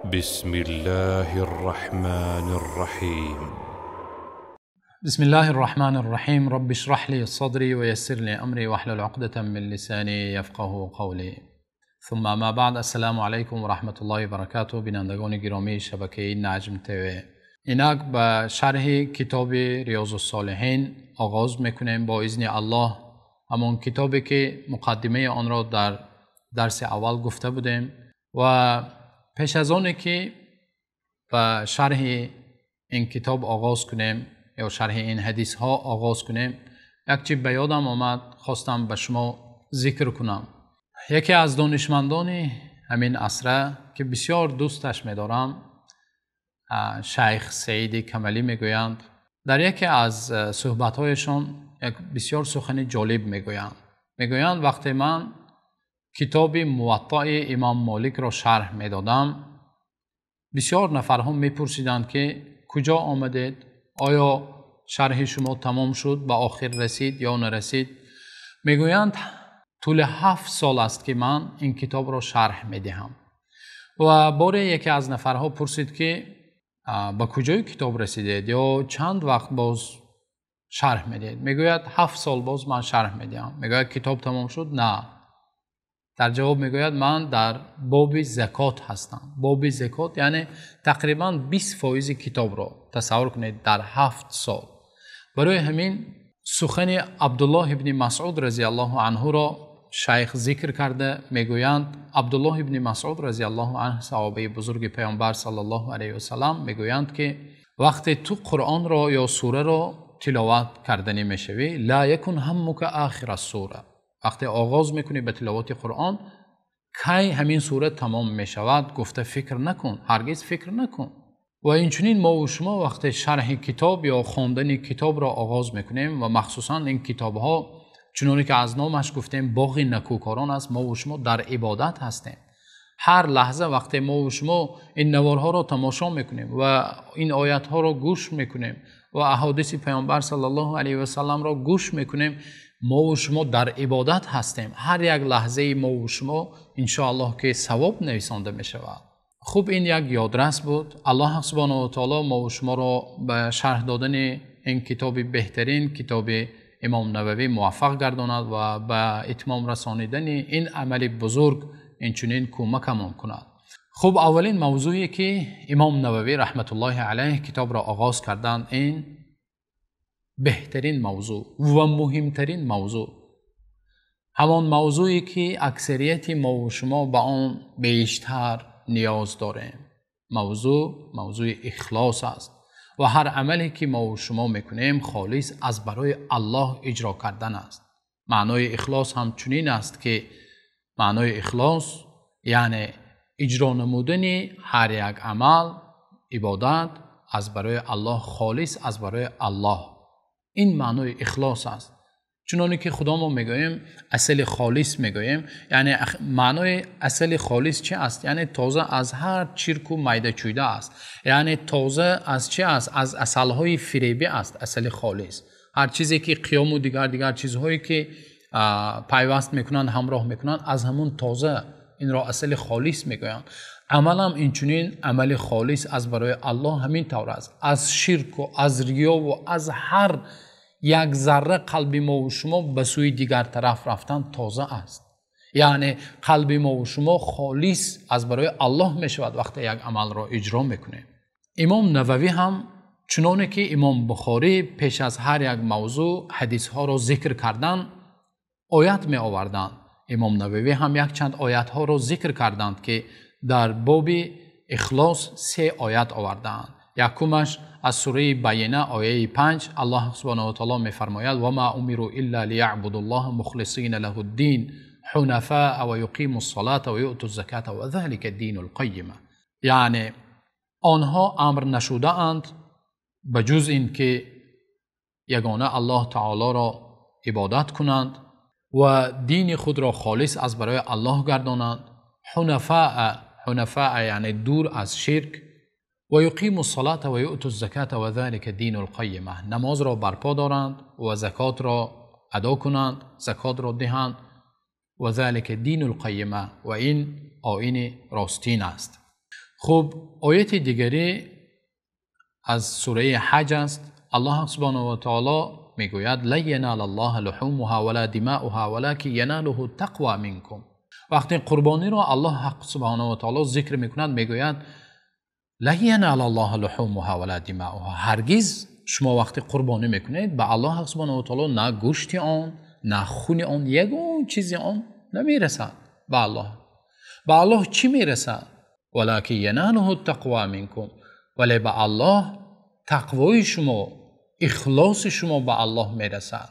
بسم الله الرحمن الرحيم. بسم الله الرحمن الرحيم. رب اشرح لي صدري ويسر لي أمري واحلل عقدة من لساني يفقه قولي. ثم ما بعد، السلام علیکم و رحمت الله و برکاته. بینندگان گرامی شبکه نجم تیوی، اینک به شرح کتاب ریاض الصالحین آغاز میکنیم با اذن الله. همان کتابی که مقدمه آن را در درس اول گفته بودیم و پیش از آن که به شرح این کتاب آغاز کنیم یا شرح این حدیث ها آغاز کنیم، یک چیز به یادم آمد، خواستم به شما ذکر کنم. یکی از دانشمندان همین عصر که بسیار دوستش می‌دارم، شیخ سعید کمالی میگویند، در یکی از صحبت‌هایشان یک بسیار سخن جالب میگویند. میگویند وقتی من کتاب موطأ امام مالک را شرح میدادم، بسیار نفرها میپرسیدند که کجا آمدید، آیا شرح شما تمام شد، به آخر رسید یا نرسید؟ میگویند طول 7 سال است که من این کتاب را شرح میدهم. و باره یکی از نفرها پرسید که به کجای کتاب رسیدید یا چند وقت باز شرح میدهید؟ میگوید 7 سال باز من شرح میدهم. میگوید کتاب تمام شد؟ نه. در جواب میگوید من در باب زکات هستم. باب زکات یعنی تقریبا 20% کتاب را تصور کنید در 7 سال. برای همین سخن عبدالله ابن مسعود رضی الله عنه را شیخ ذکر کرده. میگویند عبدالله ابن مسعود رضی الله عنه، صحابه بزرگ پیامبر صلی الله علیه و سلم، میگویند که وقتی تو قرآن را یا سوره را تلاوت کردنی میشوی، لا یکن همک آخر السوره. وقتی آغاز میکنی به تلاوت قرآن، کی همین سوره تمام میشود گفته فکر نکن، هرگز فکر نکن. و اینچنین ما و شما وقتی شرح کتاب یا خواندن کتاب را آغاز میکنیم و مخصوصا این کتاب ها چنونی که از نامش گفتیم باغ نکوکاران است، ما و شما در عبادت هستیم. هر لحظه وقتی ما و شما این نوارها را تماشا میکنیم و این آیت ها را گوش میکنیم و احادیث پیامبر صلی الله علیه و سلم را گوش میکنیم، ما و شما در عبادت هستیم. هر یک لحظه ما و شما انشاءالله که ثواب نویسانده میشود. خوب، این یک یادرس بود. الله سبحانه و تعالی ما و شما را به شرح دادن این کتاب بهترین کتاب امام نووی موفق گرداند و به اتمام رسانیدن این عمل بزرگ اینچنین کمکمان کند. خوب، اولین موضوعی که امام نووی رحمت الله علیه کتاب را آغاز کردند، این بهترین موضوع و مهمترین موضوع، همان موضوعی که اکثریت ما و شما به آن بیشتر نیاز داریم، موضوع اخلاص است. و هر عملی که ما و شما میکنیم خالص از برای الله اجرا کردن است. معنای اخلاص هم چنین است که معنای اخلاص یعنی اجرا نمودن هر یک عمل، عبادت از برای الله، خالص از برای الله. این معنای اخلاص است. چنانه که خدا ما میگوییم اصل خالص میگوییم، یعنی معنای اصل خالص چه است؟ یعنی تازه از هر چرک و میده چویده است، یعنی تازه از چه است؟ از اصلهای فریبی است اصل خالص. هر چیزی که قیام و دیگر چیزهایی که پیوست میکنند، همراه میکنند، از همون تازه، این را اصل خالص میگویند. عمل هم اینچنین عمل خالص از برای الله همین طور است. از شرک و از ریا و از هر یک ذره قلب ما و شما به سوی دیگر طرف رفتن تازه است. یعنی قلب ما و شما خالص از برای الله می شود وقتی یک عمل را اجرا میکنیم. امام نووی هم چنانه که امام بخاری پیش از هر یک موضوع حدیث ها را ذکر کردن آیت می آوردند، امام نووی هم یک چند آیت ها را ذکر کردند که در باب اخلاص 3 آیت آوردند. یکمش از سوره بینه آیه 5، الله سبحانه و تعالی میفرماید و ما امروا الا لیعبدوا الله مخلصین له الدین حنفاء و یقیموا الصلاة و یؤتوا الزکاة و ذلک الدین القیم. یعنی آنها امر نشده اند به جز این که یگانه الله تعالی را عبادت کنند و دین خود را خالص از برای الله گردانند. حنفاء، حنفاء یعنی دور از شرک. و یقیم الصلاة و یؤتوا الزکاة و ذلک دین القیمه. نماز را برپا دارند و زکات را ادا کنند، زکات را دهند. و ذلک دین القیمه، و این آیین راستین است. Хуб, ояти дигаре аз сураи Ҳаҷ аст. Аллоҳ субҳонаҳу ва таъоло мегӯяд: ла яналаллоҳа луҳумуҳа ва ла димауҳа валакин яналуҳу тақво минкум. Вақте қурбониро Аллоҳ субҳонаҳу ва таъоло зикр мекунад, мегӯяд: ла яналаллоҳа луҳумуҳа ва ла димауҳа. Ҳаргиз шумо вақте қурбонӣ мекунед ба Аллоҳ субҳонаҳу ва таъоло на гӯшти он, на хуни он, ягон чизи он намерасад ба Аллоҳ. Ба Аллоҳ чӣ мерасад? Валакин яналуҳу тақво минкум. Вале ба Аллоҳ тақвои шумо, ихлоси шумо ба Аллоҳ мерасад.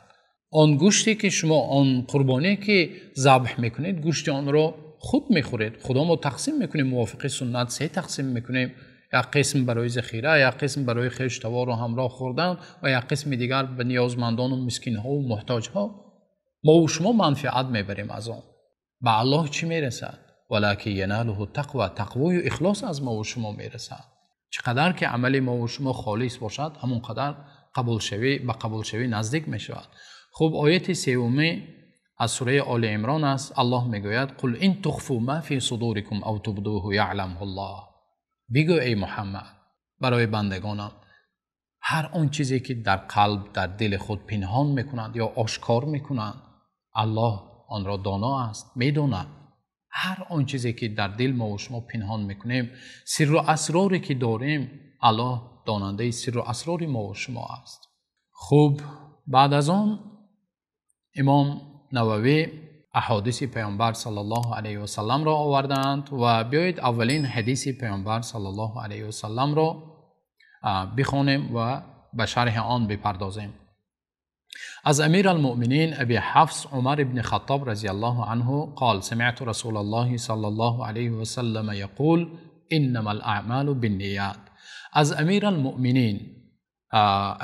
Он гӯште ки шумо, он қурбоне ки забҳ мекунед, гӯшти онро худ мехӯред. Худо мо тақсим мекунем, мувофиқи суннат се тақсим мекунем: як қисм барои захира, як қисм барои хешу табор ва ҳамроҳ хӯрдан ва як қисми дигар ба ниёзмандон ва мискинҳо ва муҳтоҷҳо. Мо ва шумо манфиат мебарем аз он. Ба Аллоҳ чӣ мерасад? Валакин яналуҳу тақво. Тақвою ихлос аз мо ва шумо мерасад. Чӣ қадар ки амали мо ва шумо холис бошад, ҳамон қадар қабулшавӣ ба қабулшавӣ наздик мешавад. Хуб, ояти сеюми аз сураи Оли Имрон аст. Аллоҳ мегӯяд: қул ин тухфу ма фи судурикум ав тубдуҳу яъламҳуллоҳ. Бигӯ эй Муҳаммад барои бандагонам, ҳар он чизе ки дар қалб, дар дили худ пинҳон мекунанд ё ошкор мекунанд, Аллоҳ онро доно аст, медонад. Ҳар он чизе ки дар дил мо ва шумо пинҳон мекунем, сирру асроре ки дорем, Аллоҳ донандаи сирру асрори мо ва шумо аст. Хуб, баъд аз он имом Нававӣ аҳодиси Паёмбар саллаллоҳу алайҳи васаллам ро овардаанд ва биёед аввалин ҳадиси Паёмбар саллаллоҳу алайҳи васаллам ро бихонем ва ба шарҳи он бипардозем. از امیر المؤمنین ابی حفص عمر ابن خطاب رضی الله عنه قال: سمعت رسول الله صلى الله عليه وسلم يقول انما الاعمال بالنیات. از امیر المؤمنین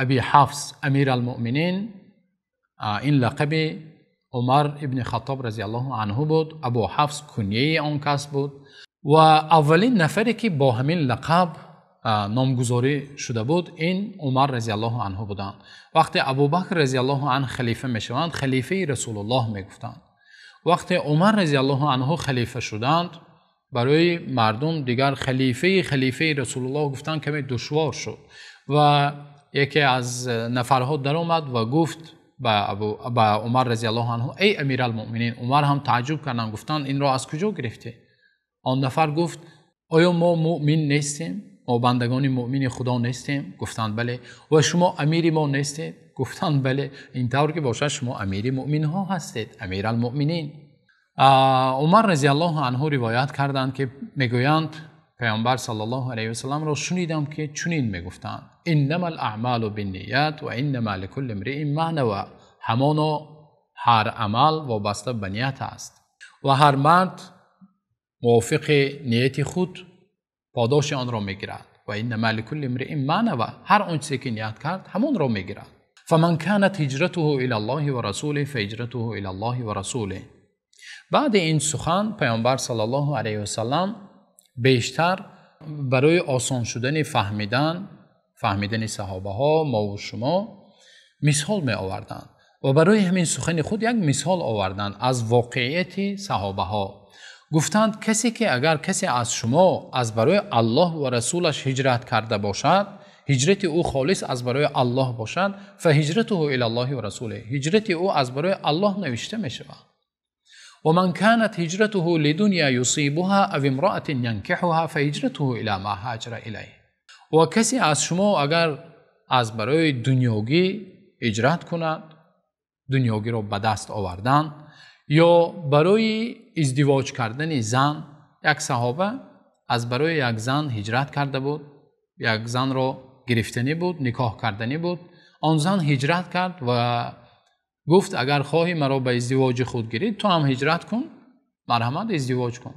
ابی حفص، امیر المؤمنین این لقب عمر ابن خطاب رضی الله عنه بود. ابو حفص کنیه آن کس بود و اولین نفری که با همین لقب номгузорӣ шуда буд, ин Умар разияллоҳу анҳу буданд. Вақте Абубакр разияллоҳу анҳу халифа мешаванд, халифаи Расулуллоҳ мегуфтанд. Вақте Умар разияллоҳу анҳу халифа шуданд, барои мардум дигар халифаи Расулуллоҳ гуфтан каме душвор шуд ва яке аз нафарҳо даромад ва гуфт ба Умар разияллоҳу анҳу: эй Амиралмуъминин. Умар ҳам таъҷуб карданд, гуфтанд: инро аз куҷо гирифтӣ? Он нафар гуфт: оё мо муъмин нестем? Мо бандагони муъмини Худо нестем? Гуфтанд: бале. Ва шумо амири мо нестед? Гуфтанд: бале. Ин тавр ки бошад, шумо амири муъминҳо ҳастед, Амиралмуъминин. Умар разияллоҳу анҳу ривоят карданд ки мегӯянд: Паёмбар саллаллоҳу алайҳи васалламро шунидам ки чунин мегуфтанд: иннама алаъмалу бинният ва иннама ликулли имриин ма нава. Ҳамоно ҳар амал вобаста ба ният аст ва ҳар мард мувофиқи нияти худ подоши онро мегирад. Ва иннама ликулли имриин ма нава. Ҳар он чизе ки ният кард, ҳамонро мегирад. фаман канат ҳиҷратуҳу илаллоҳи ва расулиҳи фаҳиҷратуҳу илаллоҳи ва расулиҳ. Баъди ин сухан Паёмбар саллаллоҳу алайҳи васаллам бештар барои осон шудани фаҳмидани саҳобаҳо, мо ва шумо мисол меоварданд ва барои ҳамин сухани худ як мисол оварданд аз воқеияти саҳобаҳо. Гуфтанд: касе ки агар касе аз шумо аз барои Аллоҳ ва расулаш ҳиҷрат карда бошад, ҳиҷрати ӯ холис аз барои Аллоҳ бошад, фаҳиҷратуҳу илаллоҳи ва расулиҳ, ҳиҷрати ӯ аз барои Аллоҳ навишта мешавад. ва ман канат ҳиҷратуҳу лидунья юсибуҳа ав имраатин янкиҳуҳа фаҳиҷратуҳу ила ма ҳаҷара илайҳ. Ва касе аз шумо агар аз барои дунёгӣ ҳиҷрат кунад, дунёгиро ба даст овардан ё барои издивоҷ кардани зан, як саҳоба аз барои як зан ҳиҷрат карда буд, як занро гирифтанӣ буд, никоҳ карданӣ буд. Он зан ҳиҷрат кард ва гуфт: агар хоҳӣ маро ба издивоҷи худ гирӣ, ту ҳам ҳиҷрат кун, марҳамат издивоҷ кун.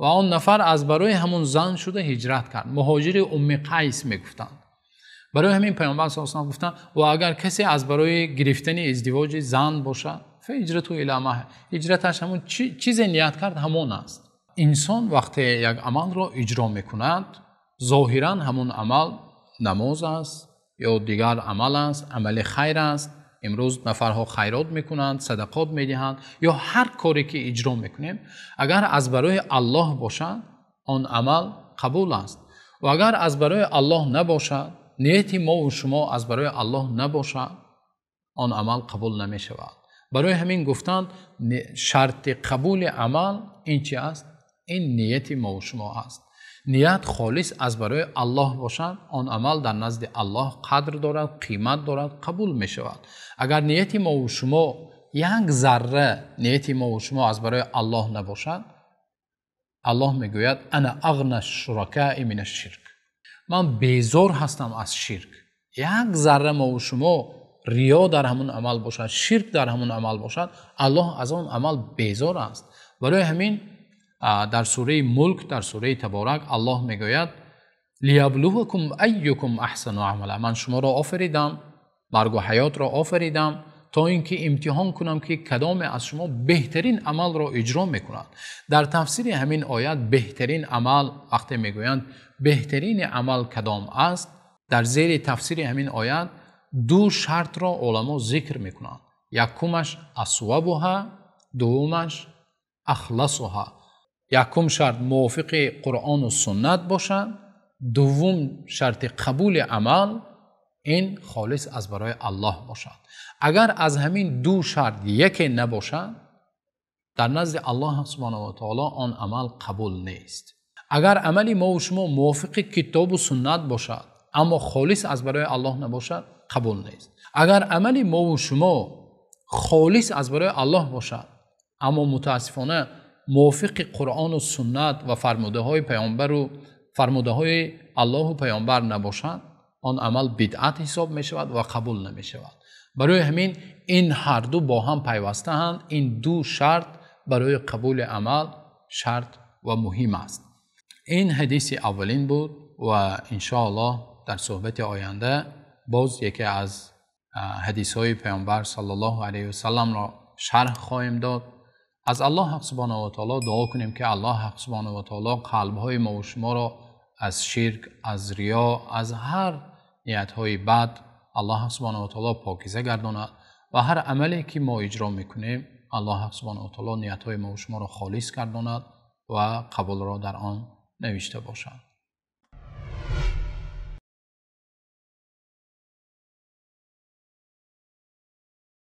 Ва он нафар аз барои ҳамон зан шуда ҳиҷрат кард. Муҳоҷири Умми Қайс мегуфтанд. Барои ҳамин Паёмбар саллаллоҳу алайҳи васаллам гуфтанд: ва агар касе аз барои гирифтани издивоҷи зан бошад, фаҳиҷратуҳу ила ма, ҳиҷраташ ҳамон чизе ният кард ҳамон аст. Инсон вақте як амалро иҷро мекунад, зоҳиран ҳамон амал намоз аст ё дигар амал аст, амали хайр аст. Имрӯз нафарҳо хайрот мекунанд, садақот медиҳанд ё ҳар коре ки иҷро мекунем, агар аз барои Аллоҳ бошад, он амал қабул аст. Ва агар аз барои Аллоҳ набошад, нияти мо ва шумо аз барои Аллоҳ набошад, он амал қабул намешавад. Барои ҳамин гуфтанд шарти қабули амал ин чи аст? Ин нияти мо ва шумо аст. Ният холис аз барои Аллоҳ бошад, он амал дар назди Аллоҳ қадр дорад, қимат дорад, қабул мешавад. Агар нияти мо ва шумо як зарра нияти мо ва шумо аз барои Аллоҳ набошад, Аллоҳ мегӯяд ана ағна шуракаи минаш ширк, ман безор ҳастам аз ширк. Як зарра мо ва шумо риё дар ҳамон амал бошад, ширк дар ҳамон амал бошад, Аллоҳ аз он амал безор аст. Барои ҳамин дар сураи Мулк, дар сураи Табарак Аллоҳ мегӯяд лияблувакум айюкум аҳсану амала, ман шуморо офаридам, марг ва ҳаётро офаридам то инки имтиҳон кунам ки кадоме аз шумо беҳтарин амалро иҷро мекунад. Дар тафсири ҳамин оят беҳтарин амал вақте мегӯянд беҳтарин амал кадом аст, дар зери тафсири ҳамин оят ду шартро уламо зикр мекунанд. Якумаш асвабуҳа, дуввумаш ахласуҳа. Якум шарт мувофиқи Қуръону суннат бошад, дуввум шарти қабули амал ин холис аз барои Аллоҳ бошад. Агар аз ҳамин ду шарт яке набошад, дар назди Аллоҳ субҳонаҳу ва таъоло он амал қабул нест. Агар амали мо ва шумо мувофиқи китобу суннат бошад, аммо холис аз барои Аллоҳ набошад, қабул нест. Агар амали мо ва шумо холис аз барои Аллоҳ бошад, аммо мутаассифона мувофиқи Қуръону суннат ва фармудаҳои паёмбару фармудаҳои Аллоҳу паёмбар набошад, он амал бидъат ҳисоб мешавад ва қабул намешавад. Барои ҳамин ин ҳар ду бо ҳам пайвастаанд. Ин ду шарт барои қабули амал шарт ва муҳим аст. Ин ҳадиси аввалин буд ва иншоаллоҳ дар суҳбати оянда боз яке аз ҳадисҳои паёмбар саллаллоҳу алайҳи васалламро шарҳ хоҳем дод. Аз Аллоҳ ҳақ субҳонаҳу ва таъоло дуо кунем ки Аллоҳ ҳақ субҳонаҳу ва таъоло қалбҳои мо ва шуморо аз ширк, аз риё, аз ҳар ниятҳои бад Аллоҳ субҳонаҳу ва таъоло покиза гардонад ва ҳар амале ки мо иҷро мекунем Аллоҳ субҳонаҳу ва таъоло ниятҳои мо ва шуморо холис гардонад ва қабулро дар он навишта бошад.